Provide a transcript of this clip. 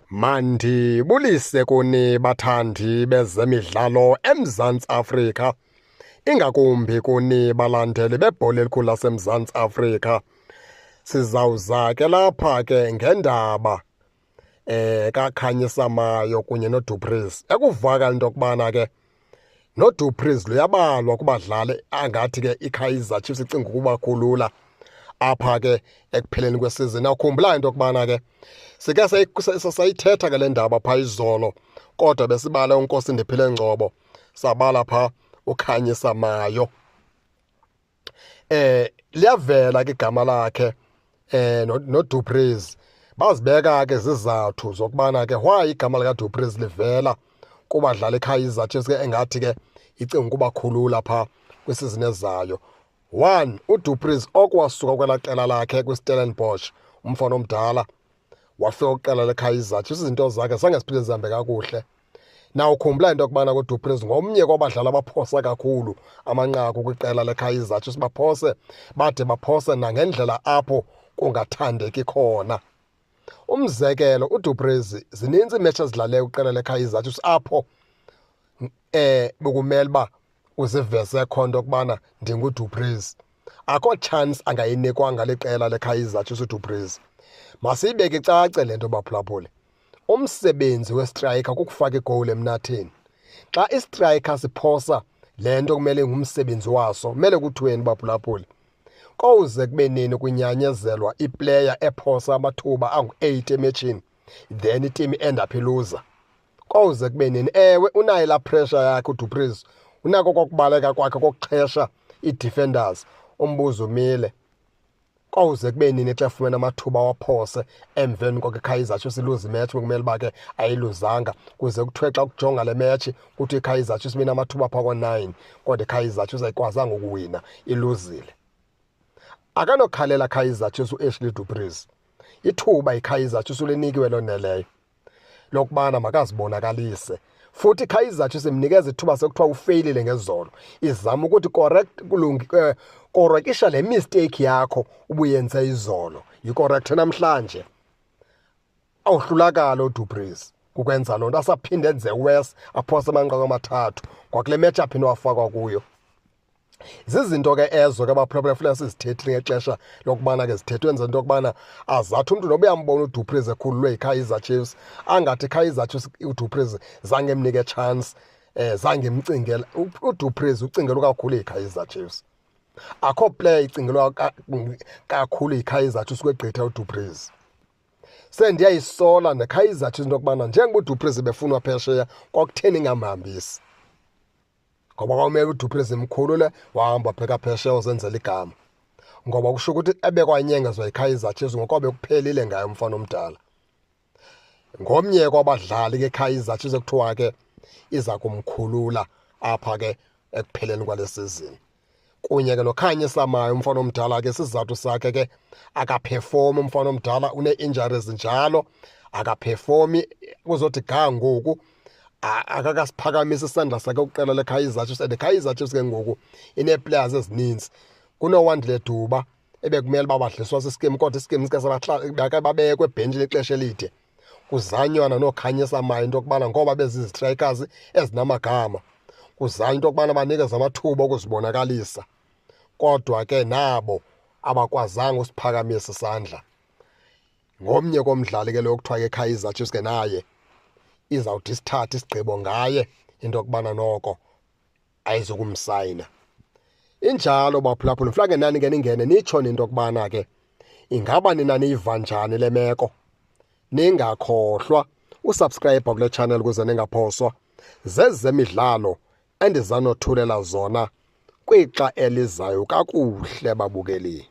Mandibulise kuni bathandi bezemidlalo eMzantsi Afrika, ingakumbi kuni balandeli bebhola elikhulu laseMzantsi Afrika. Sizawuza ke lapha ke ngendaba kaKhanyisa Mayo kunye noDu Preez. Ekuvakala into yokubana ke noDu Preez luyabalwa kubadlali angathi ke iKaizer Chiefs icinga ukubakhulula apha ke ekupheleni kwesizini. Awukhumbula into yokubana ke sike sayithetha ke le ndaba phaa izolo, kodwa besibala uNkosi Ndiphile Ngcobo, sabala phaa uKhanyisa Mayo. Liyavela ke igama lakhe no Du Preez. Bazibeka ke zizathu zokubana ke why igama lika Du Preez livela kubadlali eKaizer Chiefs ke engathi ke icinga ukubakhulula phaa kwisizini ezayo. One, uDu Preez okwasuka kwelaa qela lakhe kwiStellenbosch, umfana omdala wafika kwiqela leKaizer Chiefs, izinto zakhe zange ziphinde zihambe kakuhle. Na ukhumbula into yokubana kuDu Preez ngomnye kwabadlali abaphosa kakhulu amanqaku kwiqela leKaizer Chiefs, baphose bade baphose nangendlela apho kungathandeki khona. Umzekelo, uDu Preez zininzi iimetshi ezidlaleyo kwiqela leKaizer Chiefs apho bekumele uba uziveze khona into yokubana ndinguDu Preez. Akho chance angayinikwanga liqela leKaizer Chiefs uDu Preez. Masiyibeke icace le nto, baphulaphuli. Umsebenzi westriker kukufaka igowuli emnatheni. Xa istriker siphosa le nto kumele ngumsebenzi waso, kumele kuthiweni, baphulaphuli? Kowuze kube nini kunyanyezelwa iplayer ephosa amathuba angu-8 emetshini, then iteam end up iluza? Kowuze kube nini? Ewe, unayo laa pressure yakhe uDu Preez, unako kokubaleka kwakhe kokuxhesha ii-defenders. Umbuzo umile, kowuze kube nini xa efumene amathuba awaphose emveni koko iKaizer Chiefs iluze imatch bekumele uba ke ayiluzanga, kuze kuthiwe xa kujonga le match kuthiwe iKaizer Chiefs ibinamathuba phaa ko-9, kodwa iKaizer Chiefs ayikwazanga ukuwina, iluzile? Akanokhalela Kaizer Chiefs uAshley Du Preez. Ithuba iKaizer Chiefs ulinikiwe loneleyo lokubana makazibonakalise, futhi iKaizer Chiefs imnikeza ithuba sekuthiwa ufeyilile ngezolo, izama ukuthi correct kulungi correctisha le mistake yakho ubuyenze izolo, yicorrect namhlanje. Awuhlulakala uDu Preez kukwenza loo nto, asaphinde enze worse, aphose amanqaku amathathu kwakule match aphinde wafakwa kuyo. Zizinto ke ezo ke, baphulaphula, funeka sizithethile ngexesha lokubana ke zithethwe, enze into yokubana azathi umntu noba uyambona uDu Preez ekhululwe yiKaizer Chiefs angathi iKaizer Chiefs uDu Preez zange emnike chance, zange emcingela. UDu Preez ucingelwe kakhulu yiKaizer Chiefs. Akho player icingelwa kakhulu yiKaizer Chiefs kwegqitha uDu Preez. Sendiyayisola neKaizer Chiefs into yokubana njengoba uDu Preez befunwa phesheya, kwakutheni ingamhambisi? Ngoba kwamele uDu Preez imkhulule, wahamba wabheka phesheya uzenzela igama, ngoba kusho ukuthi ebekwanyengezwa yiKaizer Chiefs ngokobe kuphelile ngaye umfana omdala. Ngomnye kwabadlali ke Kaizer Chiefs ekuthiwa ke iza kumkhulula apha ke ekupheleni kwale season, kunye ke noKhanyisa Mayo umfana omdala ke. Isizathu sakhe ke, akaperformi umfana omdala, une-injuries njalo, akaperformi. Kuzothi ga ngoku akakasiphakamisa isandla sakhe kuqela leKaizer Chiefs, and iKaizer Chiefs ke ngoku inee-players ezininzi. KunoWandile Duba ebekumele uba badliswa sisikimu, kodwa isikimu sike bake babekwe ebhentshini ixesha elide, kuzanywana noKhanyisa Mayo into yokubana ngoba bezizistrikers ezinamagama, kuzanywa into yokubana banikeze amathuba okuzibonakalisa, kodwa ke nabo abakwazanga usiphakamisa isandla. Ngomnye komdlali ke lo kuthiwa ke Kaizer Chiefs ke naye izawuthi isithathe isigqibo ngaye into yokubana noko ayizukumsayina. Injalo, baphulaphula, mhlawumbe nani ke ningene nitsho into yokubana ke ingaba nina niyiva njani le meko. Ningakhohlwa usubscribe kule channel ukuze ningaphoswa zezemidlalo endizanothulela zona kwixa elizayo. Kakuhle, babukeli.